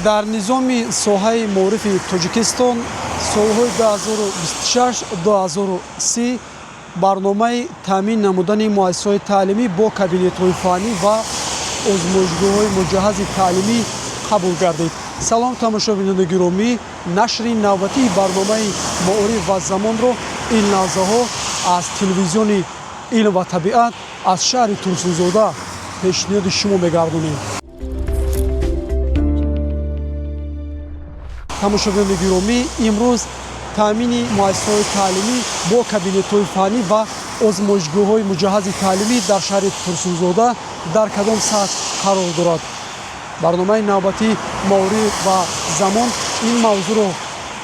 Дар низоми соҳаи маорифи Тоҷикистон солҳои 2026-2030 барномаи таъмин намудани муассисаҳои таълимӣ бо кабинетҳои фаннӣ ва озмоишгоҳҳои муҷаҳҳази таълимӣ қабул гардид. Салом, тамошобинони гиромӣ! Нашри навбатии барномаи «Маориф ва замонро» ин лаҳзаҳо аз телевизиони «Илм ва табиат» аз шаҳри Турсунзода пешниҳоди шумо мегардонем. Тамошобинони гиромӣ, имрӯз таъмини муассисаҳои таълимӣ бо кабинетҳои фаннӣ ва озмоишгоҳҳои муҷаҳҳази таълимӣ дар шаҳри Турсунзода дар кадом сатҳ қарор дорад? Барномаи навбатии «Маориф ва замон» ин мавзӯъро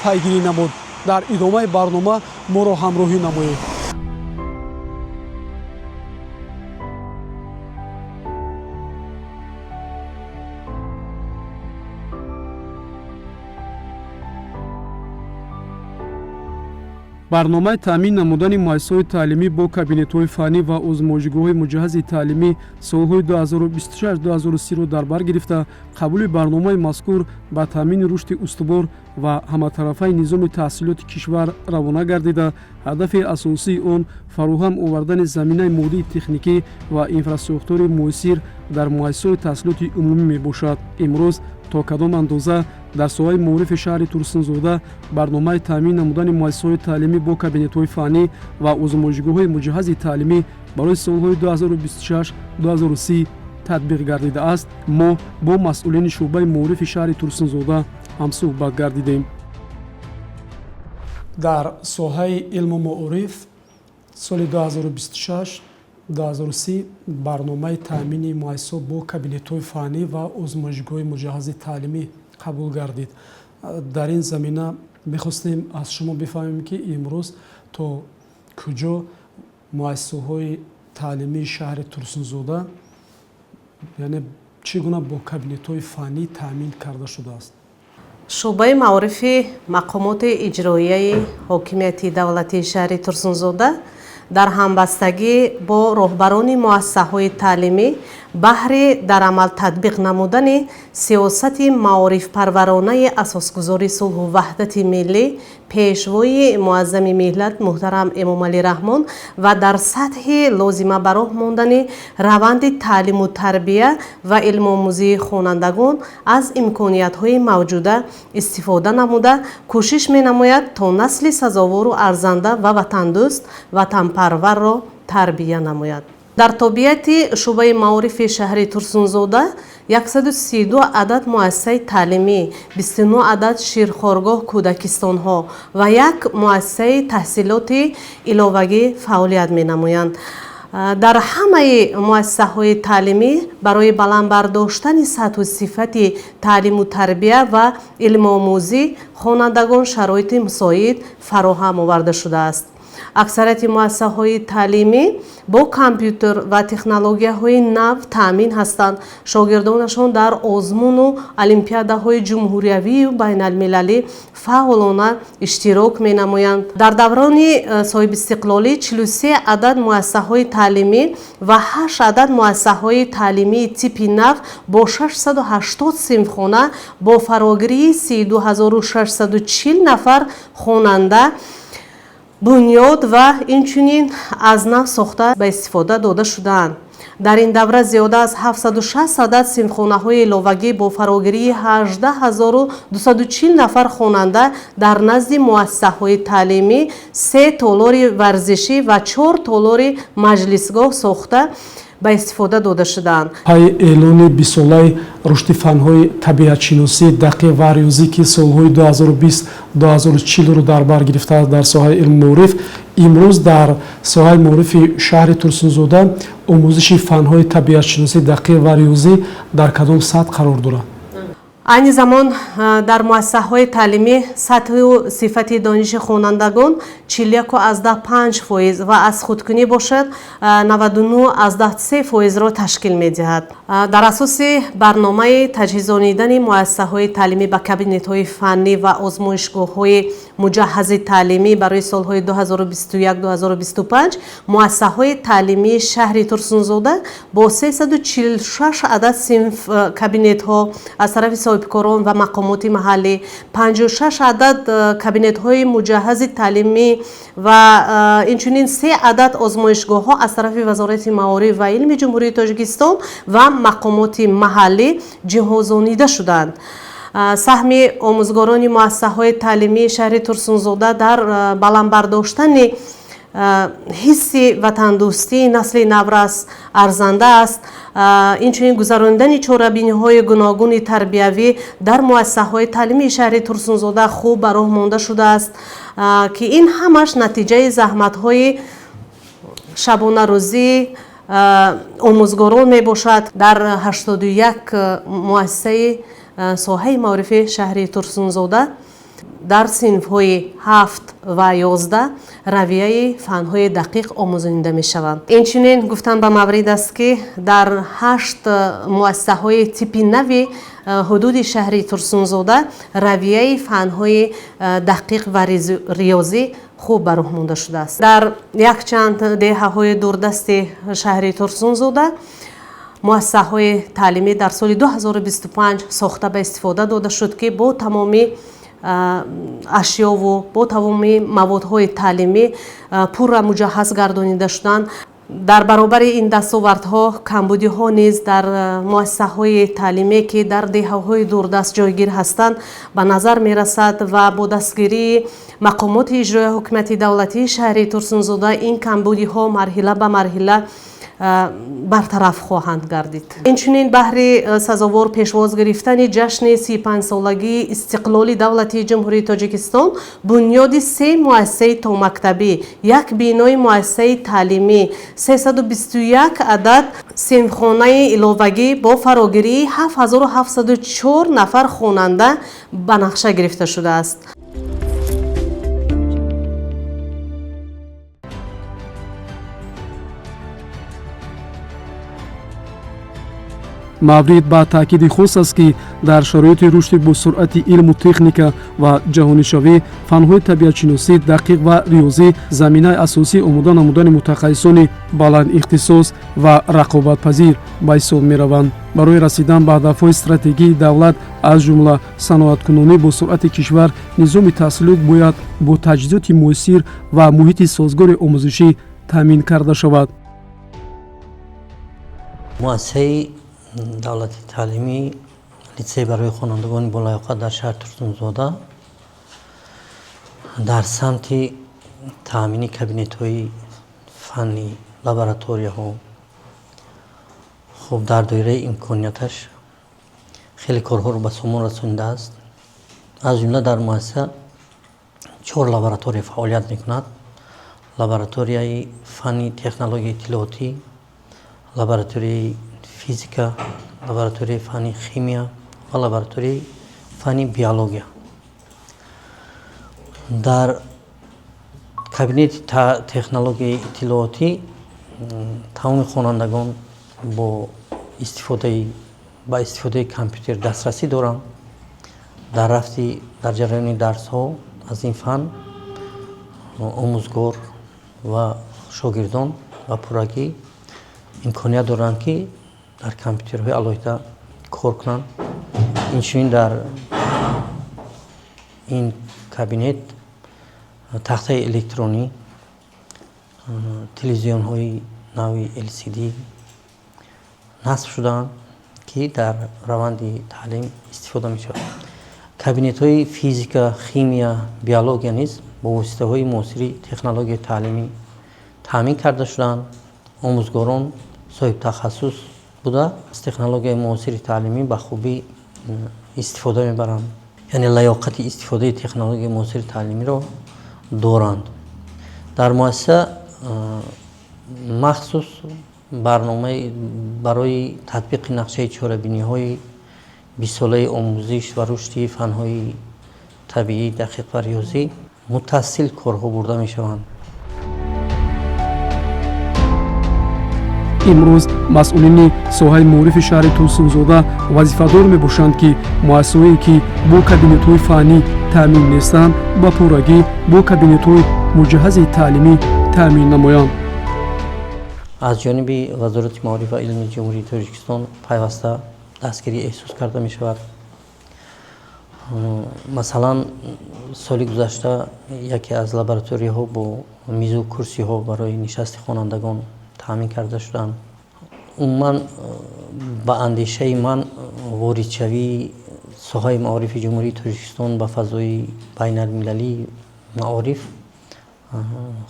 пайгирӣ намуд. Дар идомаи барнома моро ҳамроҳӣ намоед. Барномаи таъмин намудани муассисаҳои таълимӣ бо кабинетҳои фаннӣ ва озмоишгоҳҳои муҷаҳҳази таълимӣ солҳои 2026-2030-ро дар бар гирифта, қабули барномаи мазкур ба таъмини рушди устувор ва ҳаматарафаи низоми таҳсилоти кишвар равона гардида, ҳадафи асосии он фароҳам овардани заминаи моддии техникӣ ва инфраструктури муосир дар муассисаҳои таҳсилоти умумӣ мебошад. Имрӯз то кадом андоза дар соҳаи маорифи шаҳри Турсунзода барномаи таъмин намудани муассисаҳои таълимӣ бо кабинетҳои фаннӣ ва озмоишгоҳҳои муҷаҳҳази таълимӣ барои солҳои 2026-2030 татбиқ гардидааст, мо бо масъулини шӯъбаи маорифи шаҳри Турсунзода ҳамсӯҳбат гардидем. Дар соҳаи илму маориф соли 2026-2030 барномаи таъмини муассисаҳо бо кабинетҳои фаннӣ ва озмоишгоҳи муҷаҳҳази таълимӣ қабул гардид. Дар ин замина мехостем аз шумо бифаҳмем, ки имрӯз то куҷо муассисаҳои таълимии шаҳри Турсунзода, яъне чӣ гуна бо кабинетҳои фаннӣ таъмин карда шудааст? Шӯъбаи маорифи мақомоти иҷроияи ҳокимияти давлатии шаҳри Турсунзода дар ҳамбастагӣ бо роҳбарони муассисаҳои таълимӣ баҳри дар амал татбиқ намудани сиёсати маорифпарваронаи асосгузори сулҳу ваҳдати миллӣ, Пешвои муаззами миллат муҳтарам Эмомалӣ Раҳмон ва дар сатҳи лозима ба роҳ мондани раванди таълиму тарбия ва илмомӯзии хонандагон аз имкониятҳои мавҷуда истифода намуда, кӯшиш менамояд, то насли сазовору арзанда ва ватандӯст, ватанпарварро тарбия намояд. Дар тобеияти шӯъбаи маорифи шаҳри Турсунзода 132 адад муассисаи таълимӣ, 29 адад ширхоргоҳ, кӯдакистонҳо ва як муассисаи таҳсилоти иловагӣ фаъолият менамоянд. Дар ҳамаи муассисаҳои таълимӣ барои баланд бардоштани сатҳу сифати таълиму тарбия ва илмомӯзӣ хонандагон шароити мусоид фароҳам оварда шудааст. Аксарияти муассисаҳои таълимӣ бо компютер ва технологияҳои нав таъмин ҳастанд. Шогирдонашон дар озмуну олимпиадаҳои ҷумҳуриявию байналмилалӣ фаъолона иштирок менамоянд. Дар даврони соҳибистиқлолӣ 43 адад муассисаҳои таълимӣ ва 8 адад муассисаҳои таълимии типи нав бо 680 синфхона бо фарогирии 32 640 нафар хонанда бунёд ва инчунин аз нав сохта ба истифода дода шудаанд. Дар ин давра зиёда аз 760 адад синфхонаҳои иловагӣ бо фарогирии 18 240 нафар хонанда дар назди муассисаҳои таълимӣ, се толори варзишӣ ва чор толори маҷлисгоҳ сохта ба истифода дода шудаанд. Пайи эълони бистсолаи рушди фанҳои табиатшиносӣ, дақиқ ва риёзӣ, ки солҳои 2020-2040-ро дар бар гирифтааст, дар соҳаи илму маориф имрӯз дар соҳаи маорифи шаҳри Турсунзода омӯзиши фанҳои табиатшиносӣ, дақиқ ва риёзӣ дар кадом сатҳ қарор дорад? Айни замон дар муассисаҳои таълимӣ сатҳу сифати дониши хонандагон 41,5% ва аз худкунӣ бошад 99,3%-ро ташкил медиҳад. Дар асоси барномаи таҷҳизонидани муассисаҳои таълимӣ ба кабинетҳои фаннӣ ва озмоишгоҳҳои муҷаҳҳази таълимӣ барои солҳои 2021-2025 муассисаҳои таълимии шаҳри Турсунзода бо 346 адад синф кабинетҳо аз тарафи Соҳибкорон ва мақомоти маҳаллӣ, 56 адад кабинетҳои муҷаҳҳази таълимӣ ва инчунин 3 адад озмоишгоҳҳо аз тарафи Вазорати маориф ва илми Ҷумҳурии Тоҷикистон ва мақомоти маҳаллӣ ҷиҳозонида шуданд. Саҳми омӯзгорони муассисаҳои таълимии шаҳри Турсунзода дар баланд бардоштани ҳисси ватандӯстии насли наврас арзанда аст. Инчунин гузаронидани чорабиниҳои гуногуни тарбиявӣ дар муассисаҳои таълимии шаҳри Турсунзода хуб ба роҳ монда шудааст, ки ин ҳамаш натиҷаи заҳматҳои шабонарӯзии омӯзгорон мебошад. Дар 81 муассисаи соҳаи маорифи шаҳри Турсунзода дар синфҳои 7 ва 11 равияи фанҳои дақиқ омӯзонида мешаванд. Инчунин гуфтан ба маврид аст, ки дар 8 муассисаҳои типи нави ҳудуди шаҳри Турсунзода равияи фанҳои дақиқ ва риёзӣ хуб ба роҳ монда шудааст. Дар якчанд деҳаҳои дурдасти шаҳри Турсунзода муассисаҳои таълимӣ дар соли 2025 сохта ба истифода дода шуд, ки бо тамоми ашёву бо тамоми маводҳои таълимӣ пурра муҷаҳҳаз гардонида шуданд. Дар баробари ин дастовардҳо камбудиҳо низ дар муассисаҳои таълимие, ки дар деҳаҳои дурдаст ҷойгир ҳастанд, ба назар мерасад ва бо дастгирии мақомоти иҷроияи ҳукумати давлатии шаҳри Турсунзода ин камбудиҳо марҳила ба марҳила бартараф хоҳанд гардид. Инчунин баҳри сазовор пешвоз гирифтани ҷашни 35-солагии истиқлоли давлатии Ҷумҳурии Тоҷикистон бунёди 3 муассисаи томактабӣ, 1 бинои муассисаи таълимӣ, 321 адад синфхонаи иловагӣ бо фарогирии 7704 нафар хонанда ба нақша гирифта шудааст. Маврид ба таъкиди хос аст, ки дар шароити рушди босуръати илму техника ва ҷаҳонишавӣ фанҳои табиатшиносӣ, дақиқ ва риёзӣ заминаи асосии омода намудани мутахассисони баландихтисос ва рақобатпазир ба ҳисоб мераванд. Барои расидан ба ҳадафҳои стратегии давлат, аз ҷумла саноаткунонӣ бо суръати кишвар, низоми таҳсилот бояд бо таҷҳизоти муосир ва муҳити созгори омӯзишӣ таъмин карда шавад. Муассисаи давлати таълимӣ литсей барои хонандагони болаёқат дар шаҳри Турсунзода дар самти таъмини кабинетҳои фаннӣ, лабораторияҳо, хуб, дар доираи имконияташ хеле корҳоро ба сомон расонидааст. Аз ҷумла дар муассиса 4 лаборатория фаъолият мекунад: лабораторияи фанни технологияи иттилоотӣ, лабораторияи физика, лабораторияи фанни химия ва лабораторияи фанни биология. Дар кабинети технологияи иттилоотӣ тамоми хонандагон бо истифодаи компютер дастрасӣ доранд. Дар рафти дар ҷараёни дарсҳо аз ин фан омӯзгор ва шогирдон ба пуррагӣ имконият доранд, ки дар компютерҳои алоҳида кор кунанд. Инчунин дар ин кабинет тахтаи электронӣ, телевизионҳои нави LCD насб шудаанд, ки дар раванди таълим истифода мешавад. Кабинетҳои физика, химия, биология низ бо воситаҳои муосири технологияи таълимӣ таъмин карда шудаанд. Омӯзгорон соҳибтахассус буда, аз технологияи муосири таълимӣ ба хубӣ истифода мебаранд, яъне лаёқати истифодаи технологияи муосири таълимиро доранд. Дар муассиса махсус барномаи барои татбиқи нақшаи чорабиниҳои 20-солаи омӯзиш ва рушди фанҳои табиӣ, дақиқ ва риёзӣ мутасил корҳо бурда мешаванд. Имрӯз масъулини соҳаи маорифи шаҳри Турсунзода вазифадор мебошанд, ки муассисаҳое, ки бо кабинетҳои фаннӣ таъмин нестанд, ба пуррагӣ бо кабинетҳои муҷаҳҳази таълимӣ таъмин намоянд. Аз ҷониби Вазорати маориф ва илми Ҷумҳурии Тоҷикистон пайваста дастгирӣ эҳсос карда мешавад. Масалан, соли гузашта яке аз лабораторияҳо бо мизу курсиҳо барои нишасти хонандагон таъмин карда шуданд. Умуман, ба андешаи ман, воридшавии соҳаи маорифи Ҷумҳурии Тоҷикистон ба фазои байналмилалии маориф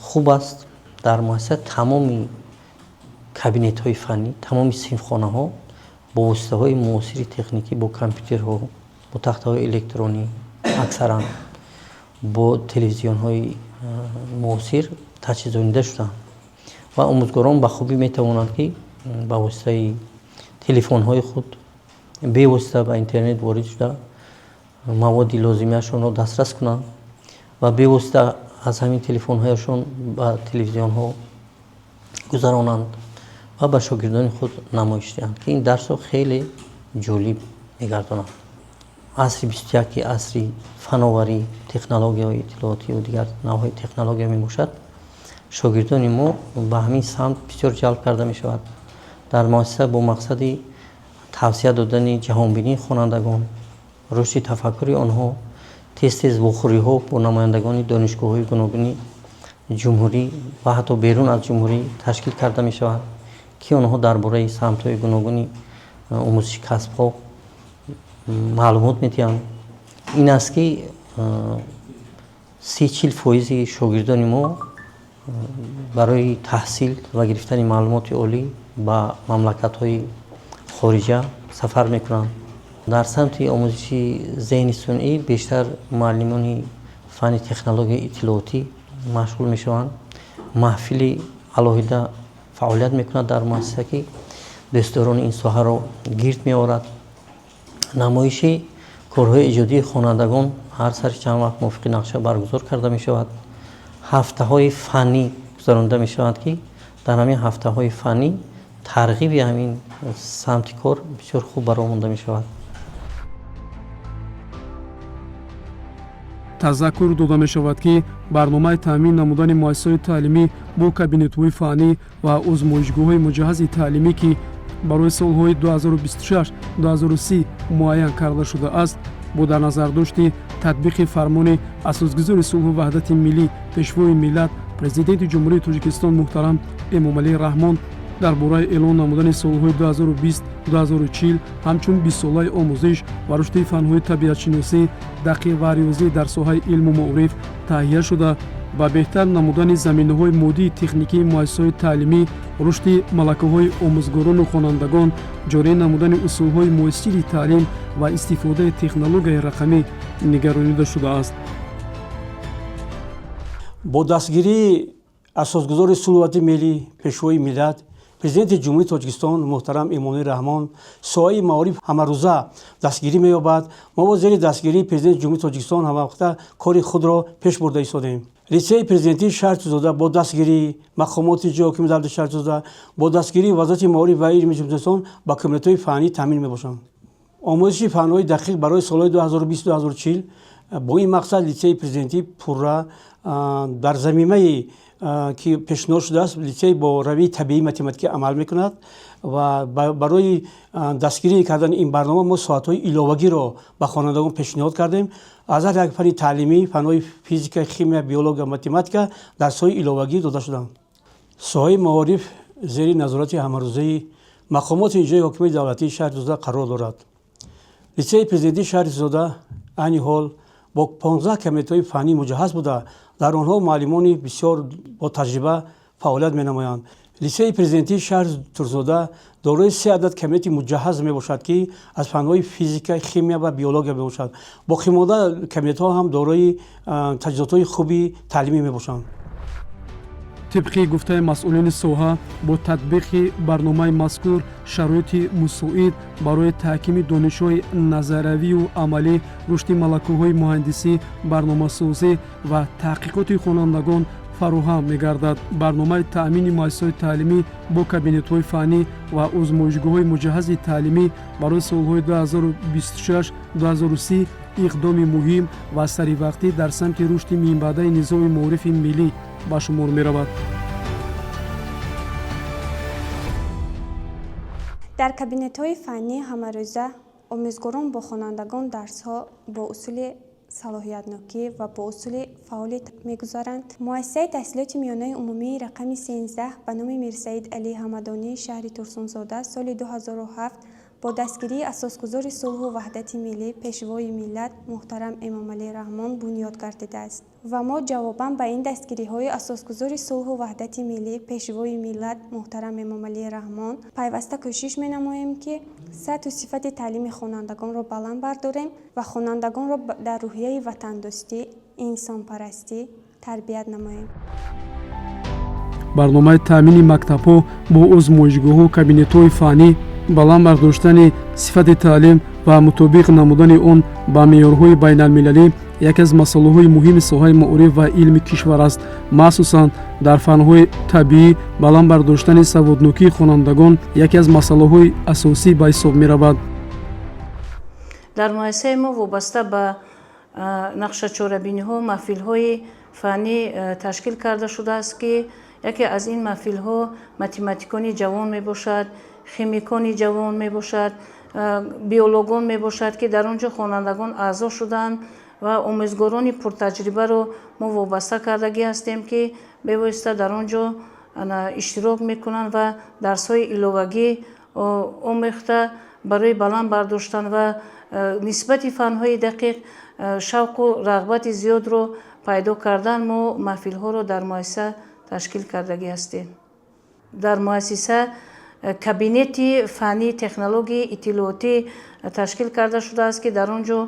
хуб аст. Дар муассиса тамоми кабинетҳои фаннӣ, тамоми синфхонаҳо бо воситаҳои муосири техникӣ, бо компютерҳо, бо тахтаҳои электронӣ, аксаран бо телевизионҳои муосир таҷҳизонида шуданд ва омӯзгорон ба хубӣ метавонанд, ки ба воситаи телефонҳои худ бевосита ба интернет ворид шуда, маводи лозимиашонро дастрас кунанд ва бевосита аз ҳамин телефонҳояшон ба телевизионҳо гузаронанд ва ба шогирдони худ намоиш диҳанд, ки ин дарсро хеле ҷолиб мегардонад. Асри 21, ки асри фановарӣ, технологияҳои иттилоотиву дигар навъҳои технология мебошад, шогирдони мо ба ҳамин самт бисёр ҷалб карда мешавад. Дар муассиса бо мақсади тавсия додани ҷаҳонбинии хонандагон, рушди тафаккури онҳо тез тез вохӯриҳо бо намояндагони донишгоҳҳои гуногуни ҷумҳурӣ ва ҳатто берун аз ҷумҳурӣ ташкил карда мешавад, ки онҳо дар бораи самтҳои гуногуни омӯзиши касбҳо маълумот медиҳанд. Ин аст, ки 30-40 фоизи шогирдони мо барои таҳсил ва гирифтани маълумоти олӣ ба мамлакатҳои хориҷа сафар мекунанд. Дар самти омӯзиши зеҳни сунъӣ бештар муаллимони фанни технологияи иттилоотӣ машғул мешаванд. Маҳфили алоҳида фаъолият мекунад дар муассиса, ки дӯстдорони ин соҳаро гирд меорад. Намоиши корҳои эҷодии хонандагон ҳар сари чанд вақт мувофиқи нақша баргузор карда мешавад. Ҳафтаҳои фаннӣ гузаронида мешавад, ки дар ҳамин ҳафтаҳои фаннӣ тарғиби ҳамин самти кор бисёр хуб бароҳ монда мешавад. Тазаккур дода мешавад, ки барномаи таъмин намудани муассисаҳои таълимӣ бо кабинетҳои фаннӣ ва озмоишгоҳҳои муҷаҳҳази таълимӣ, ки барои солҳои 2026-2030 муайян карда шудааст, бо дар назардошти татбиқи фармони Асосгузори сулҳу ваҳдати миллӣ, Пешвои миллат, Президенти Ҷумҳурии Тоҷикистон муҳтарам Эмомалӣ Раҳмон дар бораи эълон намудани солҳои 2020-2040 ҳамчун бистсолаи омӯзиш ва рушди фанҳои табиатшиносӣ, дақиқ ва риёзӣ дар соҳаи илму маориф таҳия шуда, ба беҳтар намудани заминаҳои моддии техникии муассисаҳои таълимӣ, рушди малакаҳои омӯзгорону хонандагон, ҷорӣ намудани усулҳои муассири таълим ва истифодаи технологияи рақамӣ нигаронида шудааст. Бо дастгирии Асосгузори сулҳу ваҳдати миллӣ, Пешвои миллат, Президенти Ҷумҳурии Тоҷикистон муҳтарам Эмомалӣ Раҳмон соҳаи маориф ҳамарӯза дастгирӣ меёбад. Мо бо зери дастгирии Президенти Ҷумҳурии Тоҷикистон ҳамавақта кори худро пеш бурда истодем. Литсеи президентии шаҳри Турсунзода бо дастгирии мақомоти иҷроияи ҳокимияти давлати шаҳри Турсунзода, бо дастгирии Вазорати маориф ва илми Ҷумҳурии Тоҷикистон ба кабинетҳои фаннӣ таъмин мебошанд. Омӯзиши фанҳои дақиқ барои солҳои 2020-2040, бо ин мақсад литсеи президентӣ пурра дар замимае, ки пешниҳод шудааст, литсей бо равияи табиии математикӣ амал мекунад ва барои дастгирӣ кардани ин барнома мо соатҳои иловагиро ба хонандагон пешниҳод кардем. Аз ҳар як фанни таълимӣ, фанҳои физика, химия, биология, математика, дарсҳои иловагӣ дода шуданд. Соҳаи маориф зери назорати ҳамарӯзаи мақомоти иҷроии ҳокимияти давлатии шаҳри Турсунзода қарор дорад. Литсеи президентии шаҳри Турсунзода айни ҳол бо 15 кабинетҳои фаннӣ муҷаҳҳаз буда, дар онҳо муаллимони бисёр ботаҷриба фаъолият менамоянд. Литсеи президентии шаҳри Турсунзода дорои се адад кабинети муҷаҳҳаз мебошад, ки аз фанҳои физика, химия ва биология мебошад. Боқимонда кабинетҳо ҳам дорои таҷҳизотҳои хуби таълимӣ мебошанд. Тибқи гуфтаи масъулини соҳа, бо татбиқи барномаи мазкур шароити мусоид барои таҳкими донишҳои назариявию амалӣ, рушди малакаҳои муҳандисӣ, барномасозӣ ва таҳқиқоти хонандагон фароҳам мегардад. Барномаи таъмини муассисаҳои таълимӣ бо кабинетҳои фаннӣ ва озмоишгоҳҳои муҷаҳҳази таълимӣ барои солҳои 2026-2030 иқдоми муҳим ва саривақтӣ дар самти рушди минбаъдаи низоми маорифи миллӣ ба шумор меравад. Дар кабинетҳои фаннӣ ҳамарӯза Омӯзгорон бо хонандагон дарсҳо бо усули салоҳиятнокӣ ва бо усули фаъолӣ мегузаранд. Муассисаи таҳсилоти миёнаи умумии рақами 13 ба номи Мирсаид Алӣ Ҳамадонии шаҳри Турсунзода соли 2007 бо дастгирии асосгузори сулҳу ваҳдати миллӣ, пешвои миллат муҳтарам Эмомалӣ Раҳмон бунёд гардидааст. Ва мо ҷавобан ба ин дастгириҳои асосгузори сулҳу ваҳдати миллӣ, пешвои миллат муҳтарам Эмомалӣ Раҳмон пайваста кӯшиш менамоем, ки сатҳу сифати таълими хонандагонро баланд бардорем ва хонандагонро дар рӯҳияи ватандӯстӣ, инсонпарастӣ тарбият намоем. Барномаи таъмини мактабҳо бо озмоишгоҳҳо, кабинетҳои фаннӣ, баланд бардоштани сифати таълим ва мутобиқ намудани он ба меъёрҳои байналмилалӣ яке аз масъалаҳои муҳими соҳаи маориф ва илми кишвар аст. Махсусан дар фанҳои табиӣ баланд бардоштани саводнокии хонандагон яке аз масъалаҳои асосӣ ба ҳисоб меравад. Дар муассисаи мо вобаста ба нақшачорабиниҳо маҳфилҳои фаннӣ ташкил карда шудааст, ки яке аз ин маҳфилҳо математикони ҷавон мебошад, химикони ҷавон мебошад, биологон мебошад, ки дар он ҷо хонандагон аъзо шуданд ва омӯзгорони пуртаҷрибаро мо вобаста кардагӣ ҳастем, ки бевосита дар он ҷо иштирок мекунанд ва дарсҳои иловагӣ омӯхта барои баланд бардоштан ва нисбати фанҳои дақиқ шавқу рағбати зиёдро пайдо кардан мо маҳфилҳоро дар муассиса ташкил кардагӣ ҳастем. Дар муассиса кабинети фаннии технологияи иттилоотӣ ташкил карда шудааст, ки дар он ҷо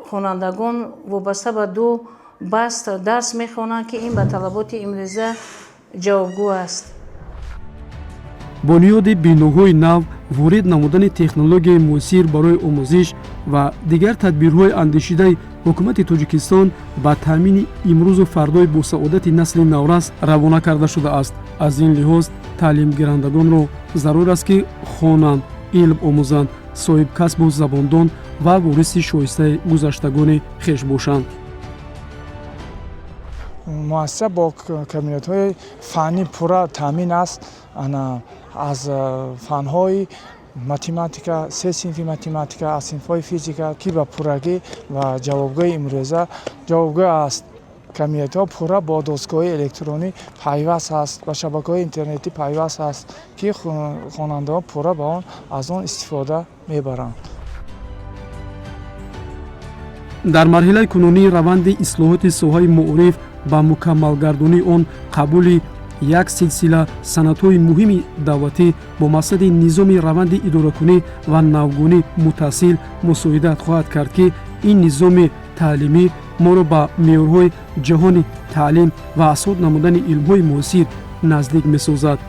хонандагон вобаста ба ду баст дарс мехонанд, ки ин ба талаботи имрӯза ҷавобгӯ аст. Бунёди биноҳои нав, ворид намудани технологияи муосир барои омӯзиш ва дигар тадбирҳои андешидаи ҳукумати Тоҷикистон ба таъмини имрӯзу фардои босаодати насли наврас равона карда шудааст. Аз ин лиҳоз таълимгирандагонро зарур аст, ки хонанд, илм омӯзанд, соҳибкасбу забондон ва вориси шоистаи гузаштагони хеш бошанд. Муассиса бо кабинетҳои фаннӣ пурра таъмин аст. Аз фанҳои математика, се синфи математика, аз синфҳои физика, ки ба пуррагӣ ва ҷавобгӯи имрӯза ҷавобгӯ аст. Кабинетҳо пурра бо дастгоҳҳои электронӣ пайваст аст, ба шабакаҳои интернетӣ пайваст аст, ки хонандаҳо пурра ба он аз он истифода мебаранд. Дар марҳилаи кунунии раванди ислоҳоти соҳаи маориф ба мукаммалгардонии он қабули як силсила санадҳои муҳими давлатӣ бо мақсади низоми раванди идоракунӣ ва навгонӣ мутасил мусоидат хоҳад кард, ки ин низоми таълимӣ моро ба меъёрҳои ҷаҳони таълим ва асод намудани илмҳои муосир наздик месозад.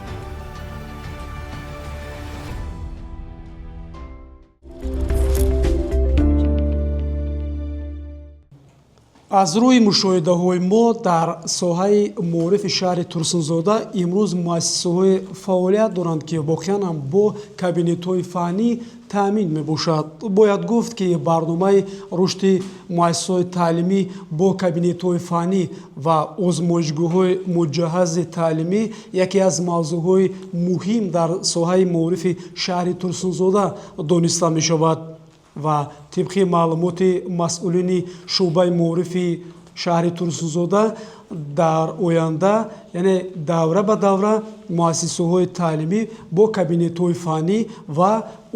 Аз рӯи мушоҳидаҳои мо дар соҳаи маорифи шаҳри Турсунзода имрӯз муассисаҳои фаъолият доранд, ки воқеан ҳам бо кабинетҳои фаннӣ таъмин мебошад. Бояд гуфт, ки барномаи рушди муассисаҳои таълимӣ бо кабинетҳои фаннӣ ва озмоишгоҳҳои муҷаҳҳази таълимӣ яке аз мавзӯъҳои муҳим дар соҳаи маорифи шаҳри Турсунзода дониста мешавад ва тибқи маълумоти масъулини шӯъбаи маорифи шаҳри Турсунзода дар оянда, яъне давра ба давра, муассисаҳои таълимӣ бо кабинетҳои фаннӣ ва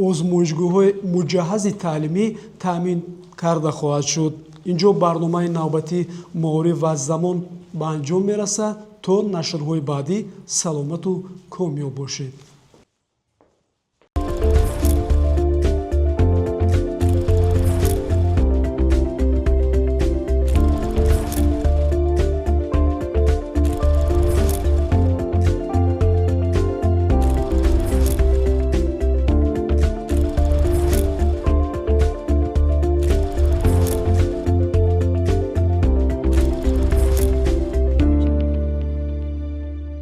озмоишгоҳҳои муҷаҳҳази таълимӣ таъмин карда хоҳад шуд. Инҷо барномаи навбатии маориф ва замон ба анҷом мерасад. То нашрҳои баъдӣ саломату комёб бошед.